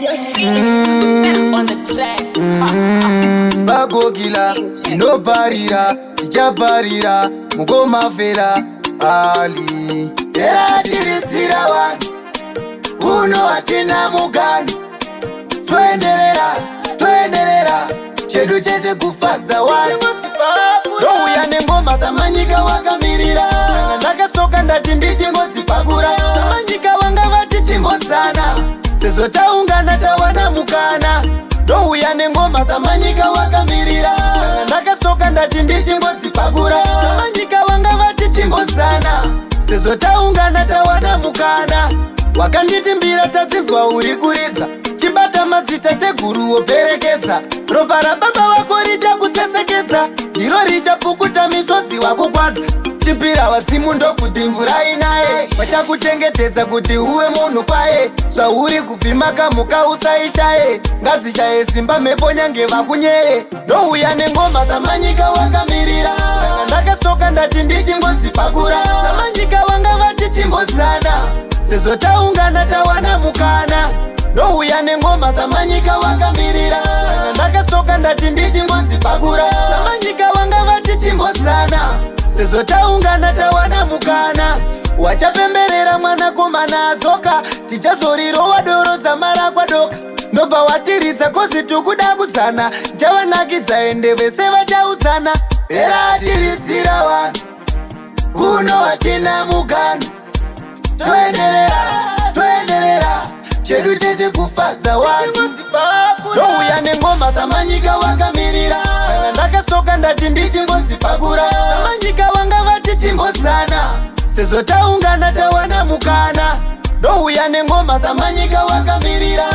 On the track. Bagogila inoparira tichaparira mugomafela ali eratiridzira vanhu kuno hatina mugano, toenderera, toenderera, chedu chete kufadza vanhu. Ndouya nengoma, samanyika wakamirira. Ndakasoka, ndati ndichingodzipakura. Samanyika vanga vati chimbodzana, sezvo taungana tawana mukana. Ndouya nengoma, samanyika wakamirira. Ndakasoka, ndati ndichingodzipakura. Samanyika vanga vati chimbodzana, sezvo taungana tawana mukana. Wakanditi mbira tadzinzwa uri kuridza, chibata madzitateguru woperekedza. Ropa rababa vako richakusesekedza, ndiro richapukuta misodzi wakukwadza. Chipira vadzimu ndokuti mvura inaye, vachakuchengetedza kuti uve munhu kwaye. Zvauri kuvhima kamuka usaishaye, ngadzishaye simba mhepo nyange vakunyeye. Ndouya nengoma, samanyika wakamirira. Ndakasoka, ndati ndichingodzipakura. Samanyika vanga vati chimbodzana, sezvo taungana tawana mukana. Ndouya nengoma, samanyika wakamirira. Ndakasoka, ndati ndichingodzipakura. Samanyika vanga vati chimbodzana, sezvo taungana tawana mukana. Wachapemberera mwanakomana adzoka, tichazorirowa doro dzamara kwadoka. Ndobva watiridza 'cause tikuda kudzana, chavanakidza ende vese vachaudzana. Eratiridzira vanhu kuno hatina mugano, toenderera, toenderera, chedu chete kufadza vanhu. Ndouya nengoma, samanyika wakamirira. Ndakasoka, ndati ndichingodzipakura. Samanyika vanga vati chimbodzana, sezvo taungana tawana mukana. Ndouya nengoma, samanyika wakamirira.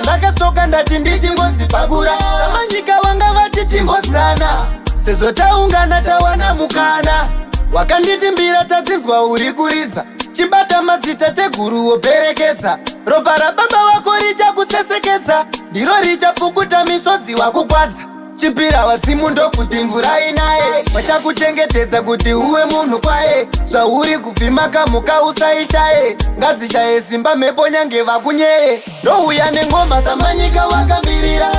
Ndakasoka, ndati ndichingodzipakura. Samanyika vanga vati chimbodzana, sezvo taungana tawana mukana. Wakanditi mbira tadzinzwa uri kuridza, chibata madzitateguru woperekedza. Ropa rababa vako richakusesekedza, ndiro richapukuta misodzi wakukwadza. Chipira vadzimu ndokuti mvura inaye, vachakuchengetedza kuti uve munhu kwaye. Zvauri kuvhima kamuka usaishaye, ngadzishaye simba mhepo nyange vakunyeye. Ndouya nengoma, samanyika wakamirira.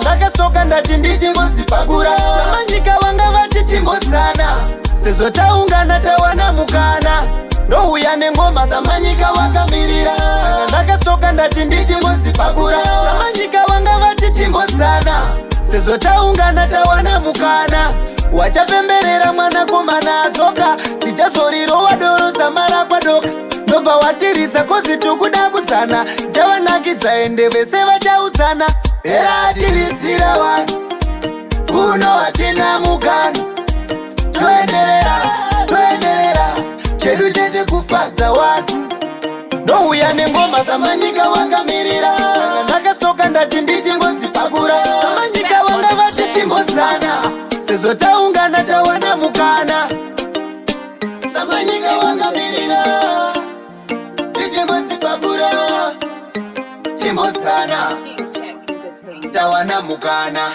Ndakasoka, ndati ndichingodzipakura. Samanyika vanga vati chimbodzana, sezvo taungana tawana mukana. Ndouya nengoma, samanyika wakamirira. Ndakasoka, ndati ndichingodzipakura. Samanyika vanga vati chimbodzana, sezvo taungana tawana mukana. Wachapemberera mwanakomana adzoka, tichazorirowa doro dzamara kwadoka. Ndobva watiridza 'cause tikuda kudzana, chavanakidza ende vese vachaudzana. Eratiridzira vanhu kuno hatina mugano, toenderera, toenderera, chedu chete kufadza vanhu. Ndouya nengoma, samanyika wakamirira. Ndakasoka, ndati ndichingodzipakura. Samanyika vanga vati chimbodzana, sezvo taungana tawana mukana. Samanyika wakamirira, ndichingodzipakura. Chimbodzana, tawana mukana.